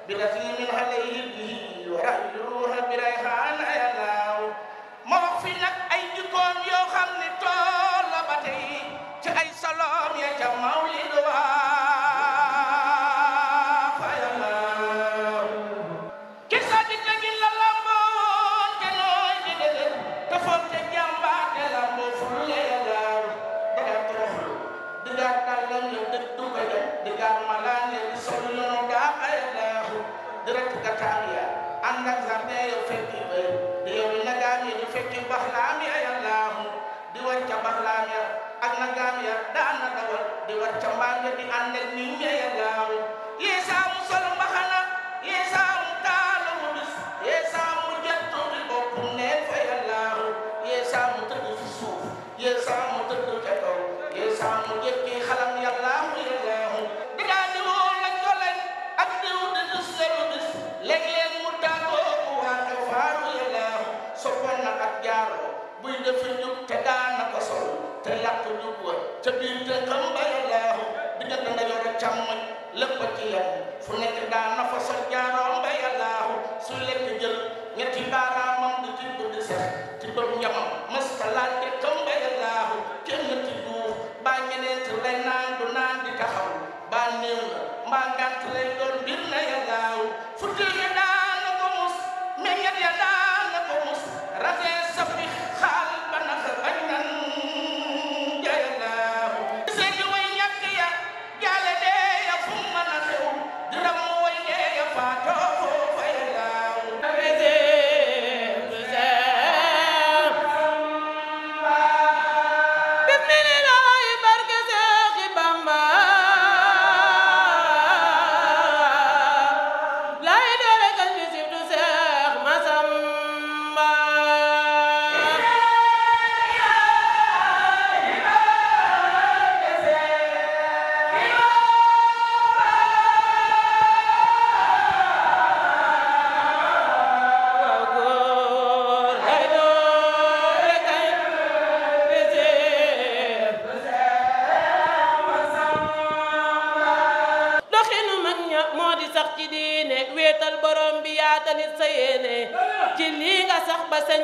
برسيم عليه به ورأيوه بريحان يلاو ما wax fi nag ay jikkoom yoo xam ne tool la ba tey ci ay saloom ya ca mawlid wa fa yalaw ki sa di tegin la lamboon te nooy di dëgër te foog te jàmbaate lamboo fulle yalaw daga toroxlu digaar dàllam ya dëddu ko dem digaar malaan ya di sol yoonu daa ayalaahu direct gataam ya ànd ak jardin ya fekki bay di yow nagaam ya di fekki baxlaam ya yallaahu di wàcca baxlaam ya ak nagaam ya daana dawal di wàcca mbaam ya di ànd ak nit ña yallaahu yeesaa mu sol mbaxana yeesaa mu kaala mu bis yeesaa mu jettu di bopp neen fa yallaahu yeesaa mu tëdd fi suuf yeesaa mu tëdd ca kaw yeesaa mu jekki xalam yallaahu yallaahu digaa di woo la jolañ ak diw di dus leru bis léeg-léeg mu tàggoo ku waa ka faaru yallaahu soppoon na ak jaaroo buy defi njub te daana ko sol te làq njub wa ca biir te xam ba yallaahu diggante ndajoor ak càmmoñ lépp ci yem fu nekk daana fa sol jaaroom ba yallaahu su lekk jël ñetti baaraamam di tibb di sex ci bëb ñamam masta laaj te xam ba yallaahu kenn ci duuf baa ñeneen ci lay naan du naan di taxaw baa néew na mbaa ngànt lay doon mbir na yallaahu futil ya daana ko mus meññet ya daana ko mus ratee sappi xaal ba nax bañ nan ja yallaahu seeni way ñàkk ya jaale dee ya fu mën a xew diram mu way dee ya faatoo foofa yallaahu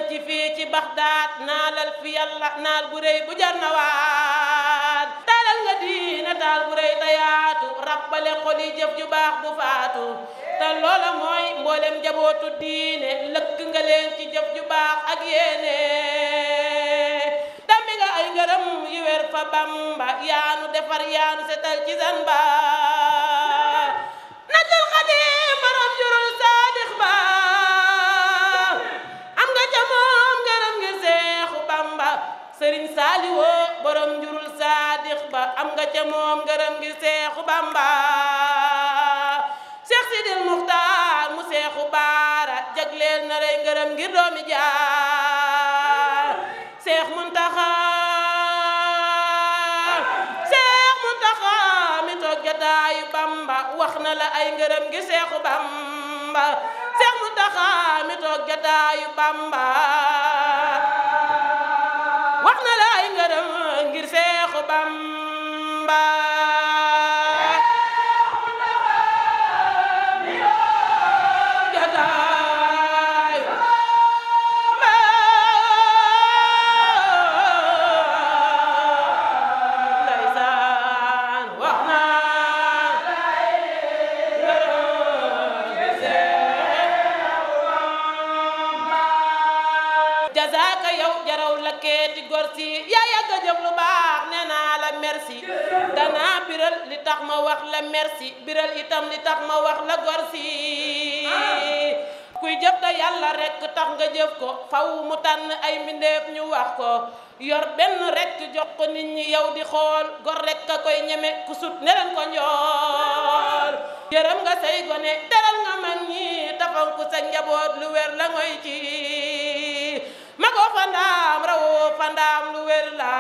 ci fii ci Baxdaad naalal fi yàlla naal bu rëy bu jar na waat taalal nga diina taal bu rëy te yaatu rabbale xoli jëf ju baax du faatu te loola mooy mboolem jabootu diine lëkk nga leen ci jëf ju baax ak yéene dammi nga ay ngërëm yu wér fa Bamba yaanu defar yaanu setal ci zan ba najul xadim borom jurul saadix ba Sëriñ Saaliwoo borom njurul saadix ba am nga ca moom ngërëm ngir Seexu Bamba Seex Sidil Muxtaar mu Seexu Baara jagleel na rey ngërëm ngir doomi jaar Seex Muntaxa mi toog jataayu Bamba wax na la ay ngërëm ngir Seexu Bamba Seex Muntaxa mi toog jataayu Bamba wax na la ay ngërëm ngir Seexu Bamba jazaaka yow jaraw la keeti gorsi yaa yàgga jëf lu baax nee naa la merci danaa biral li tax ma wax la merci biral itam li tax ma wax la gorsi kuy jëf te yàlla rekk tax nga jëf ko faw mu tànn ay mbindeef ñu wax ko yor benn rekk jox ko nit ñi yow di xool gor rekk a koy ñeme ku sut ne leen ko njool yërëm nga say gone teral nga mag ñi taxaw ku sa njaboot lu wér la ngoy ci magoo fandaam rawoo fandaam lu wér la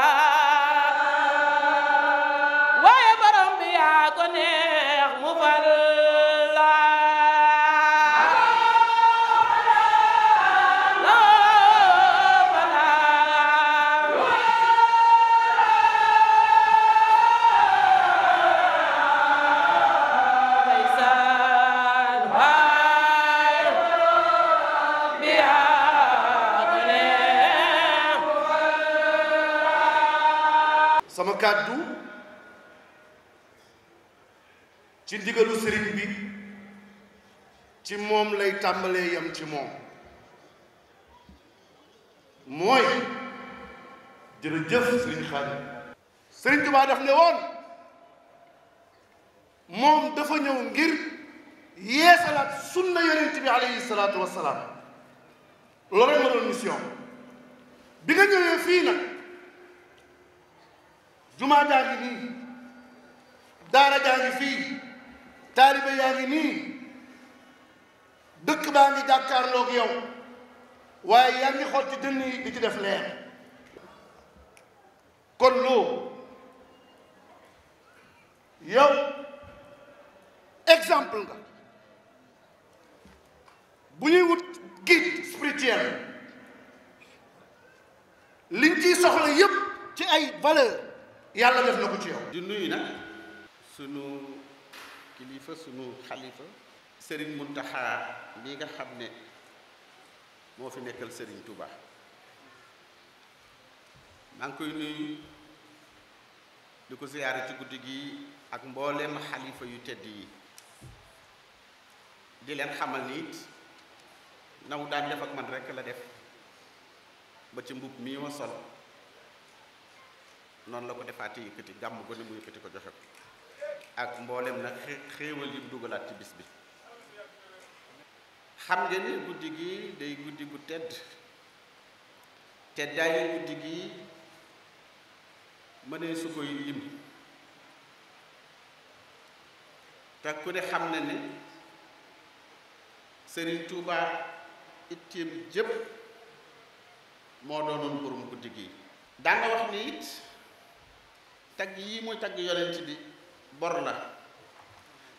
waaye borom bi yaa ko neex mu fal la ndeysaan kàddu ci ndigalu sëriñ bi ci moom lay tàmbalee yam ci moom mooy jërëjëf sëriñ Xaadim. sëriñ Tuubaa daf ne woon moom dafa ñëw ngir yeesalaat sunna yonent bi alayhi salaatu wassalaam loolu rek la doon mission. bi nga ñëwee fii nag jumaa jaa ngi nii, daara jaa ngi fii, taalibe yaa ngi nii, dëkk baa ngi jàkkaarloog yow, waaye yaa ngi xool ci dënn yi di ci def leer. kon loo yow exemple nga bu ñuy wut guide spirituel liñ ciy soxla yépp ci ay valeur yàlla def na ko ci yow. di nuyu nag sunu kilifa sunu xalifa Serigne Mountakha bi nga xam ne moo fi nekkal Serigne Touba maa ngi koy nuyu di ko ziyaare ci guddi gi ak mboolem xalifa yu tedd yi di leen xamal ni it naw daan def ak man rekk la def ba ci mbub mii ma sol noonu la ko defaati yëkkati gàmm ko ni mu yëkkati ko joxe ko ak mboolem nag xéewal yi mu dugalaat ci bis bi. xam ngeen ni guddi gi day guddi gu teddaayu guddi gi mënee su koy lim te ku ne xam na ne Serigne Touba itteem jëpp moo doonoon borom guddi gi. daan nga wax ni it tagg yi muy tagg yonent bi bor la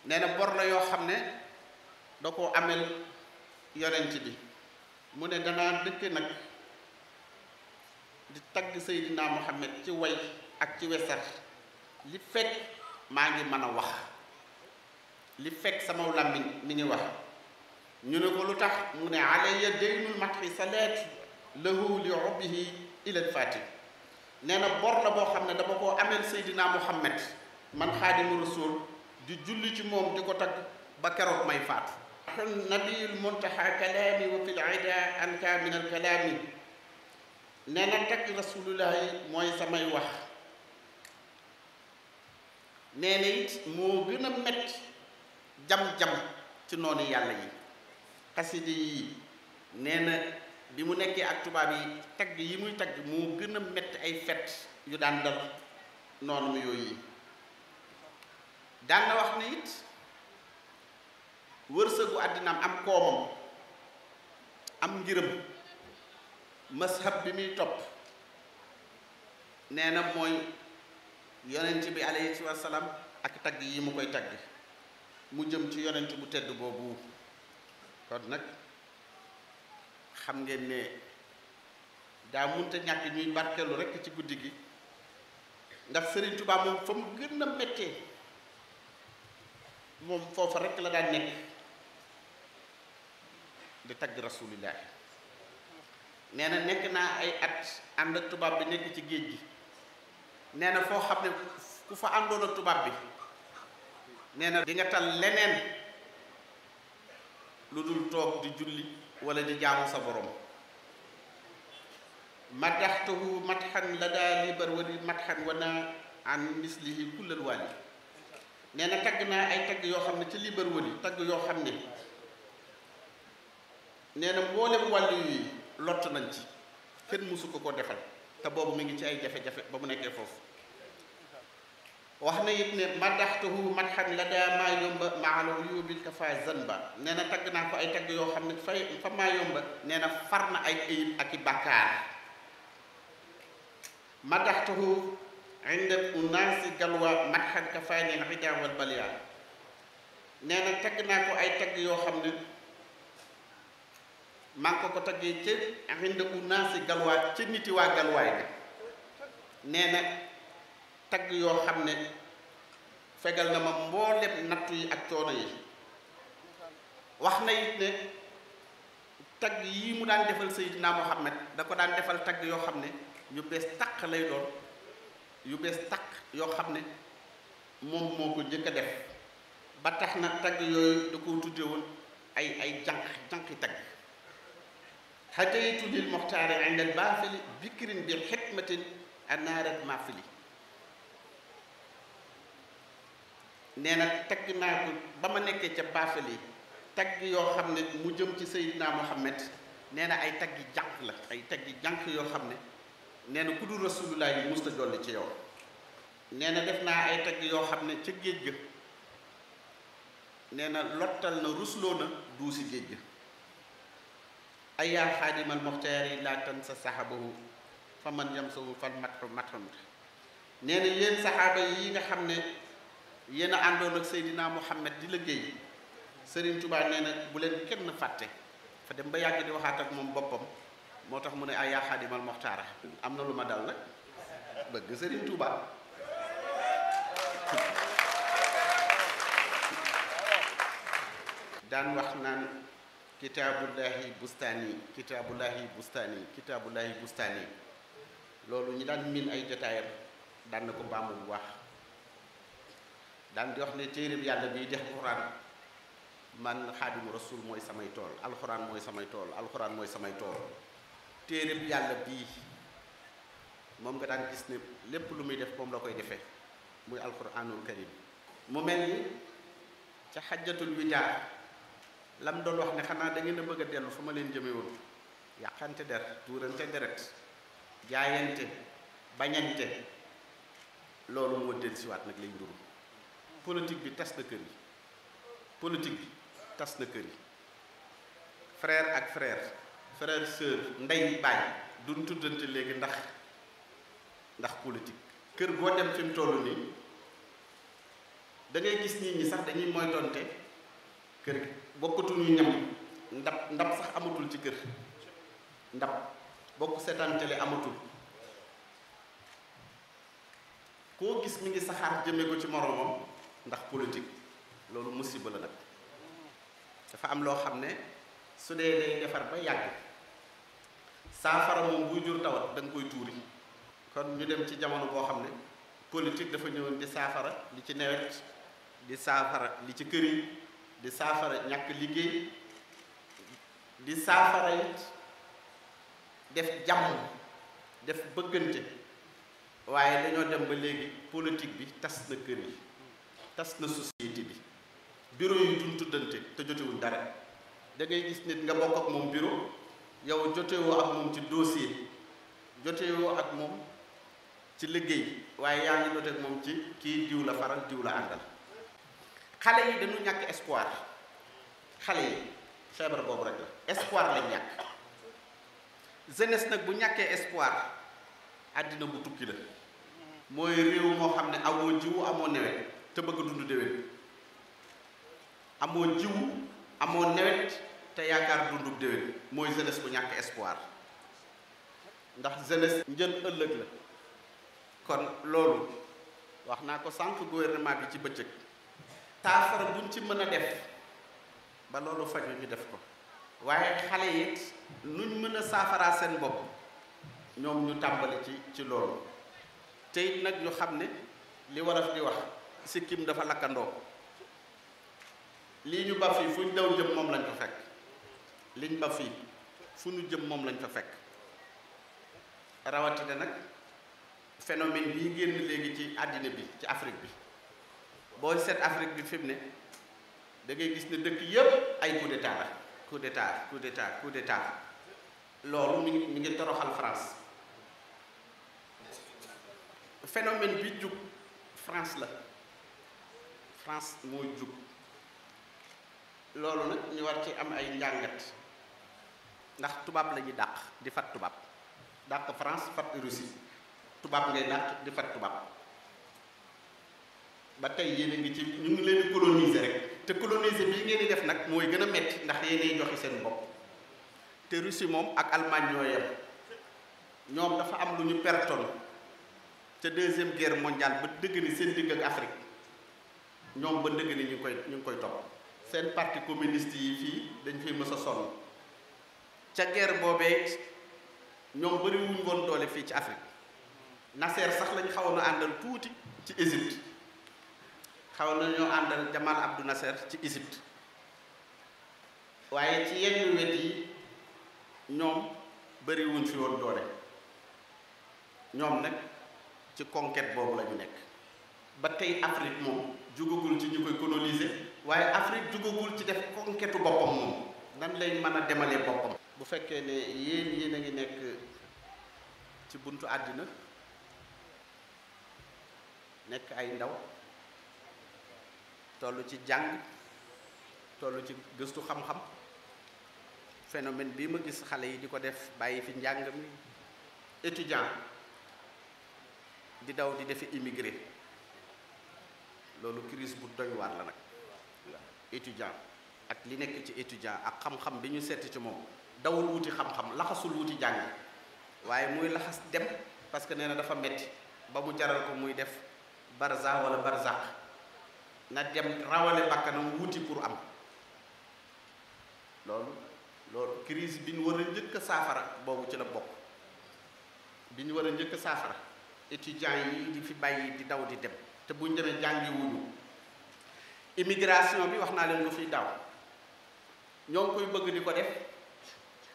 nee na bor la yoo xam ne da koo amel yonent bi mu ne danaa dëkk nag di tagg Seydina Muhammad ci way ak ci wesar li fekk maa ngi mën a wax, li fekk sama làmmiñ mi ngi wax. ñu ne ko lu tax mu ne alayya daynul matxi salaatu lahu li ubbihi ilal fatih nee na bor la boo xam ne dama koo ameel Seydina Muhammad man xaadimu rasul di julli ci moom di ko tagg ba keroog may faatu. nabiyul muntaha kalaami wa fil ida anka min al kalaami nee na tagg rasulullahi mooy samay wax. nee na it moo gën a metti jam-jam ci noonu yàlla yi. xasida yi nee na bi mu nekkee ak tubaab yi tagg yi muy tagg moo gën a metti ay fet yu daan dal noonu mu yooyu yi. daan na wax ne it wërsëgu àddinaam am koomam am ngërëm mashab bi muy topp nee na mooy yonent bi alayhi salaam ak tagg yi mu koy tagg mu jëm ci yonent bu tedd boobu. kon nag xam ngeen ne daa munta ñàkk ñuy barkeelu rekk ci guddi gi ndax Serigne Touba moom fa mu gën a méttee moom foofa rekk la daan nekk di tagg rasulillah. nee na nekk naa ay at ànd ak tubaab bi nekk ci géej gi nee na foo xam ne ku fa àndoon ak tubaab bi nee na di nga tal leneen lu dul toog di julli wala di jaamu sa borom. madaxtahu matxan la daa libar wali matxan wana an mislihi kullal wali nee na tagg naa ay tagg yoo xam ne ci libar wali tagg yoo xam ne nee na mboolem wàllu yi lott nañ ci kenn mësu ko defal te boobu mi ngi ci ay jafe-jafe ba mu nekkee foofu. wax na it ne madaxtahu matxan la daa maa yomba maalo yóbbil ka fa zanba nee na tagg naa ko ay tagg yoo xam ne fa maa yomba nee na far na ay ayib ak i bàkkaar. madaxtahu inda unaasi galwa matxan ka faanil ida wal baliya nee na tagg naa ko ay tagg yoo xam ne maa ngi ko taggee ca inda unaasi galwa ca niti waa galwaay ga nee na tagg yoo xam ne fegal na ma mboolem nattu yi ak coono yi. wax na it ne tagg yii mu daan defal Seydina Muhammad da ko daan defal tagg yoo xam ne ñu bees tàq lay doon yu bees takk yoo xam ne moom moo ko njëkk a def ba tax na tagg yooyu da ko tudde woon ay jànqi tagg hadaytu lil muxtaari inda al baafili bikrin bi xikmatin anaarat mafili nee na tagg naa ko ba ma nekkee ca baafili tagg yoo xam ne mu jëm ci Seydina Muhammad nee na ay taggi jànq la ay taggi jànq yoo xam ne nee na ku dul rasulullah yi musta jolli ci yow nee na def naa ay tagg yoo xam ne ca géej ga nee na lottal na rusloo na duusi géej ga ay yaa xaadimal muxtaari laa tansa saxaabahu fa man yamsahu fal matxu nee na yéen saxaaba yi nga xam ne yéen a àndoon ak Seydina Muhammad di liggéey Serigne Touba nee na bu leen kenn fàtte fa dem ba yàgg di waxaat ak moom boppam moo tax mu ne ay yaa xaadimal muxtaara am na lu ma dal nag bëgg Serigne Touba daan wax naan kitaabullahi bustaani loolu ñi daan miin ay jotaayam daan na ko baamu bu baax daan di wax ne téere bi yàlla bii di alxuraan man xaadimu rasul mooy samay tool alxuraan mooy samay tool alxuraan mooy samay tool téere bi yàlla bii moom nga daan gis ne lépp lu muy def moom la koy defee muy alxuraanul karim mu mel ni ca xajjatul widaa lam doon wax ne xanaa da ngeen a bëgg a dellu fa ma leen jëme woon yàqante der tuurante deret jaayante bañante loolu moo dellusiwaat nag lay nduru politique bi tas na kër yi politique bi tas na kër yi frère ak frère sœur ndey baay duñ tuddante léegi ndax politique kër goo dem fi mu toll nii da ngay gis nit ñi sax dañuy moytonte kër gi bokkatuñu ñam ndab sax amatul ci kër ndab bokk seetaantele amatul koo gis mi ngi saxaar jëme ko ci moroomam ndax politique loolu musiba la nag dafa am loo xam ne su dee day defar ba yàgg saafara moom buy jur tawat da nga koy tuuri kon ñu dem ci jamono boo xam ne politique dafa ñëwoon di saafara li ci nawet di saafara li ci kër yi di saafara ñàkk liggéey di saafara it def jàmm def bëggante waaye dañoo dem ba léegi politique bi tas na kër yi tas na société bi bureau yi duñ tuddante te jotewuñ dara da ngay gis nit nga bokk ak moom bureau yow jotewoo ak moom ci dossier jotewoo ak moom ci liggéey waaye yaa ngi jote ak moom ci kii diw la faral diw la àndal xale yi dañu ñàkk espoir xale yi feebar boobu rek la espoir lañ ñàkk jeunesse nag bu ñàkkee espoir àddina bu tukki la mooy réew moo xam ne amoo jiwu amoo nawet te bëgg dund déwén amoo jiwu amoo nawet te yaakaar dundub déwén mooy jeunesse bu ñàkk espoir ndax jeunesse njën ëllëg la kon loolu wax naa ko sànq gouvernement bi ci bëccëg saafara buñ ci mën a def ba loolu faju ñu def ko waaye xale yi nuñ mën a saafaraa seen bopp ñoom ñu tàmbali ci loolu te it nag ñu xam ne li waraf di wax sikkim dafa lakkandoo lii ñu ba fii fu ñu daw jëm moom lañ fa fekk liñ ba fii fu ñu jëm moom lañ fa fekk rawatina nag phénomène bii génn léegi ci àddina bi ci Afrique bi booy seet Afrique bi fi mu ne da ngay gis ne dëkk yépp ay coup d'état la coup d'état loolu mi ngi toroxal France phénomène bi jug France la France mooy jug loolu nag ñu war ci am ay njàngat ndax tubaab la ñuy dàq di fat tubaab dàq France fat Russie tubaab ngay dàq di fat tubaab ba tey yéen a ngi ci ñu ngi leen di coloniser rek te coloniser bii ngeen di def nag mooy gën a metti ndax yéenay joxe seen bopp te Russie moom ak Allemagne ñoo yem ñoom dafa am lu ñu pertoon ca deuxième guerre mondiale ba dëgg ni seen digg ak Afrique ñoom ba dëgg ni ñu ngi koy topp seen parti communiste yi fii dañ fay mës a sonn ca guerre boobee ñoom bëri wuñ woon doole fii ci Afrique Nasser sax lañ xawoon a àndal tuuti ci Égypte xawoon nañoo àndal Jamal Abdou Nasser ci Égypte waaye ci yenn wet yi ñoom bëriwuñ fi woon doole ñoom nag ci conquête boobu la ñu nekk ba tey Afrique moom jugagul ci ñu koy coloniser waaye Afrique jugagul ci def conquête boppam moom nan lay mën a demalee boppam. bu fekkee ne yéen a ngi nekk ci buntu àddina nekk ay ndaw toll ci jàng toll ci gëstu xam-xam phénomène bii ma gis xale yi di ko def bàyyi fi njàng mi étudiant di daw di defi immigré loolu crise bu doy waar la nag étudiant ak li nekk ci étudiant ak xam-xam bi ñu seeti ci moom dawul wuti xam-xam laxasul wuti jàng waaye muy laxas dem parce que nee na dafa metti ba mu jaral ko muy def barza wala barzaq na dem rawale bakkanam wuti pour am loolu crise bi ñu war a njëkk a saafara boobu ci la bokk bi ñu war a njëkk a saafara étudiants yi di fi bàyyi di daw di dem te buñ demee jàngi wuñu immigration bi wax naa leen lu fiy daw ñoo ngi koy bëgg di ko def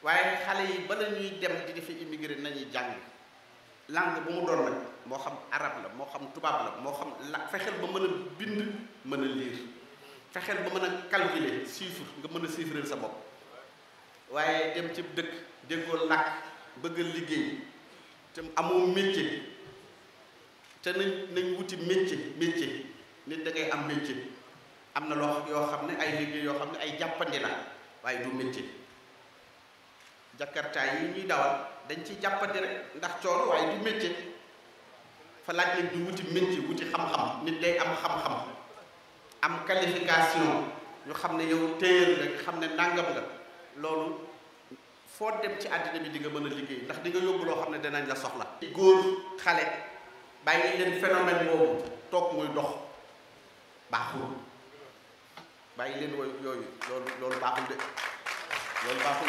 waaye xale yi bala ñuy dem di defi immigré nañuy jàng langue bu mu doon nag moo xam arab la moo xam tubaab la moo xam la fexeel ba mën a bind mën a lire fexeel ba mën a calculer chiffre nga mën a chiffrer sa bopp waaye dem ci dëkk déggoo làkk bëgg a liggéey te amoo métier te nañ wuti métier nit da ngay am métier am na loo yoo xam ne ay liggéey yoo xam ne ay jàppandi la waaye du métier jakarta yi ñuy dawal dañ ci jàppandi rek ndax coono waaye du métier fa laaj nañ du wuti métier wuti xam-xam nit day am xam-xam am qualification ñu xam ne yow téyër nga xam ne nàngam nga loolu foo dem ci àddina bi di nga mën a liggéey ndax di nga yóbbu loo xam ne danañ la soxla góor xale bàyyi leen phénomène boobu toog muy dox baaxul bàyyi leen yooyu loolu baaxul de loolu baaxul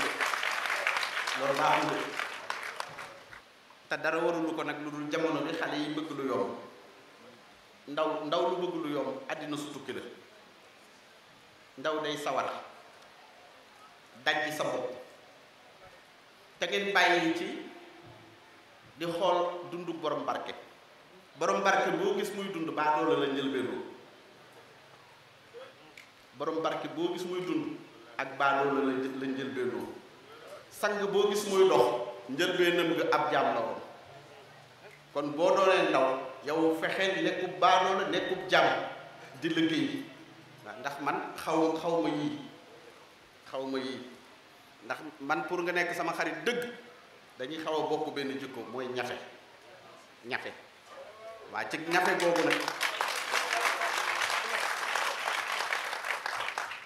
de te dara warulu ko nag lu dul jamono bi xale yi bëgg lu yomb ndaw lu bëgg lu yomb àddina su tukki la ndaw day sawar daj sa bopp te ngeen bàyyi ci di xool dundu borom barke boo gis muy dund baadoola la njëlbeenoo borom barke boo gis muy dund ak baadoola la njëlbeenoo sang boo gis muy dox njëlbeenam nga ab jaam la woon kon boo doonee ndaw yow fexeel nekkub baadoola nekkub jaam di liggéey ndax man xaw ma yii ndax man pour nga nekk sama xarit dëgg dañuy xaw a bokk benn jikko mooy ñafe waa ci ñafe googu nag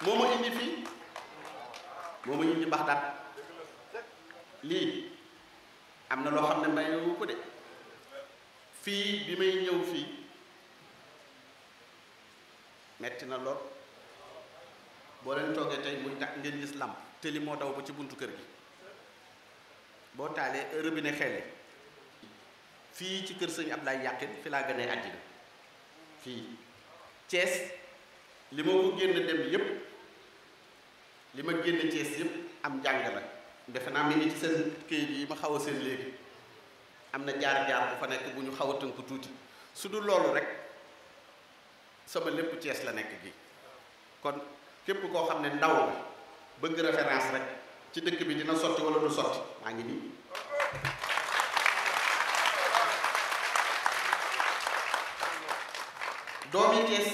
moo ma indi fii moo ma indi Baxdaad lii am na loo xam ne mayewu ko de fii bi may ñëw fii metti na lool boo leen toogee tey muy tax ngeen gis làmp te li moo daw ba ci buntu kër gi boo taalee robinet xel fii ci kër sëñ Ablaye Yàqin fi laa gënee àddina fii Thiès li ma ko génn dem yépp li ma génn Thiès yépp am njàng la defe naa mi ngi ci seen këyit yi ma xaw a seen léegi am na jaar-jaar bu fa nekk bu ñu xaw a tënk tuuti su dul loolu rek sama lépp Thiès la nekk gi kon képp koo xam ne ndaw la bëgg référence rek ci dëkk bi dina sotti wala du sotti maa ngi nii doomi Thiès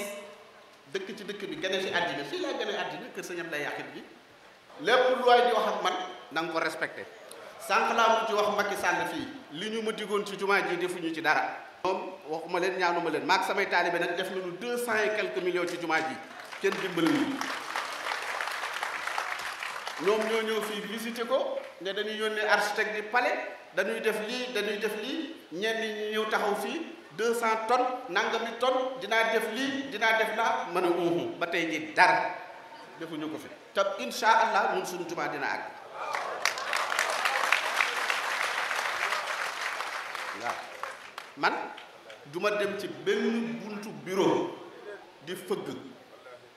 dëkk ci dëkk bi gane fi àddina fii laa gane àddina kër Sëñ Ablaye Yàqin bi lépp lu waay di wax ak man na nga ko respecté sànq laa mu ci wax Macky Sall fii li ñu ma digoon ci jumaa ji defuñu ci dara moom waxuma leen ñaanuma leen maag samay taalibe nag def nañu 200 et quelques millions ci jumaa ji kenn dimbali ñu ñoom ñoo ñëw fii visité ko ne dañuy yónnee architecte di palais dañuy def lii ñenn ñi ñëw taxaw fii 200 tonnes nangami tonnes dinaa def lii dinaa def laa mën a ba tey ji dara defuñu ko fi te insha allah ñun suñu jumaa dina àgg waaw man duma dem ci benn buntu bureau di fëgg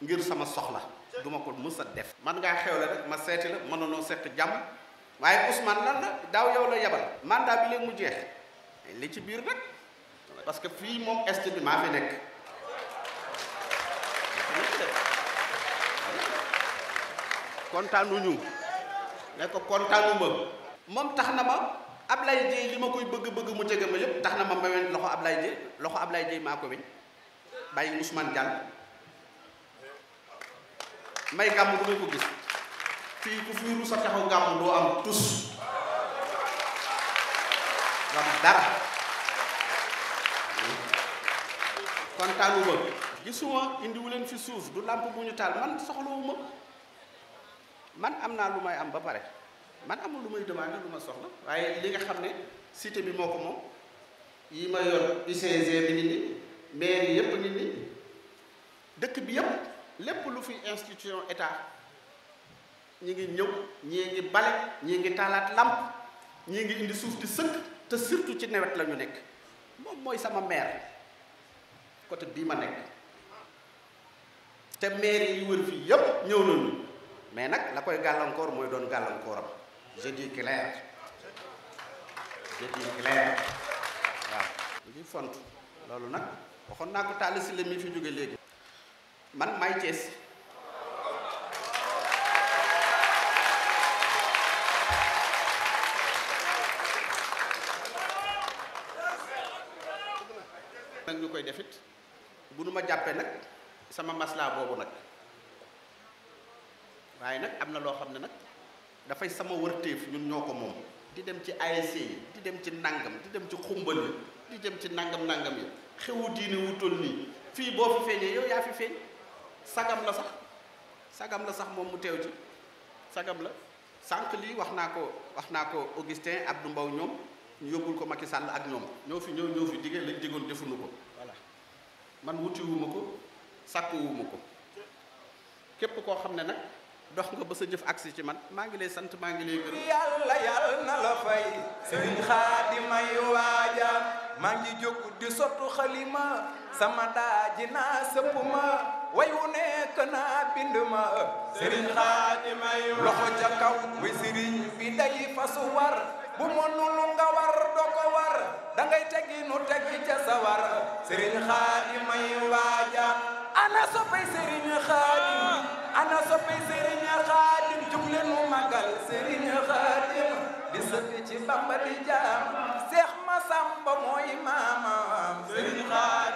ngir sama soxla duma ko mës a def. man ngaa xewle rek ma seeti la mënoonoo sekk jàmm waaye Ousmane lan la daaw yow la yebal mandat bi léegi mu jeex li ci biir nag parce que fii moom est bi maa fi nekk. kontaanuñu ne ko kontaanuma moom tax na ma Ablaye Dieye li ma koy bëgg-bëgg mu jege ma yëpp tax na ma weñ loxo Ablaye Dieye maa ko weñ bàyyi Ousmane Diagne may gàmm du may ko gis fii ku fi rusa taxaw gàmm doo am tus doo am dara kontaanuma gisuma indiwu leen fi suuf du làmp bu ñu taal man soxlawuma man am naa lu may am ba pare man amul lu may demandé lu ma soxla waaye li nga xam ne cité bi moo ko moom yi ma yor UCG bi nit ñi maire yëpp nit ñi dëkk bi yëpp lépp lu fi institution état ñi ngi ñëw ñii ngi bale ñii ngi taalaat lamp ñii ngi indi suuf di sëkk te surtout ci nawet la ñu nekk moom mooy sama maire côté bii ma nekk te maire yi wër fii yëpp ñëw nañu mais nag la koy gàllankoor mooy doon gàllankooram je dis clair waaw li font loolu nag waxoon naa ko Talla Sylla mi fi jóge léegi man may Thiès nag ñu koy defit bu nu ma jàppee nag sama maslaa boobu nag waaye nag am na loo xam ne nag dafay sama wërteef ñun ñoo ko moom di dem ci ASC yi di dem ci nangam di dem ci xumbal yi di dem ci nangam yi xewu diine wutul nii fii boo fi feeñee yow yaa fi feeñ sagam la sax moom mu teew ci sagam la sànq lii wax naa ko Augustin Abdou Mbow ñoom ñu yóbbul ko Macky Sall ak ñoom ñoo fi diggee lañ diggoon defuñu ko voilà man wutiwuma ko sàkkuwuma ko képp koo xam ne nag dox nga ba sa jëf agsi ci man maa ngi lay sant maa ngi lay gërëm. yàlla na la fay sëriñ Xaadim may waaja maa ngi jóg di sottu xalima sama daaji naa sëpp ma wayu nekk naa bind ma sëriñ Xaadim may loxo ca kaw wi sëriñ bi day fasu war bu mënul nga war doo ko war dangay teggi nu teggi ca sa war sëriñ Xaadim may waaja ana soppay sëriñ Xaadim ana soppay sëriñ Xaadim jug leen mu magal sëriñ Xaadim di sëkk ci Bamba di jaam Seex Masamba mooy maamam sëriñ Xaadim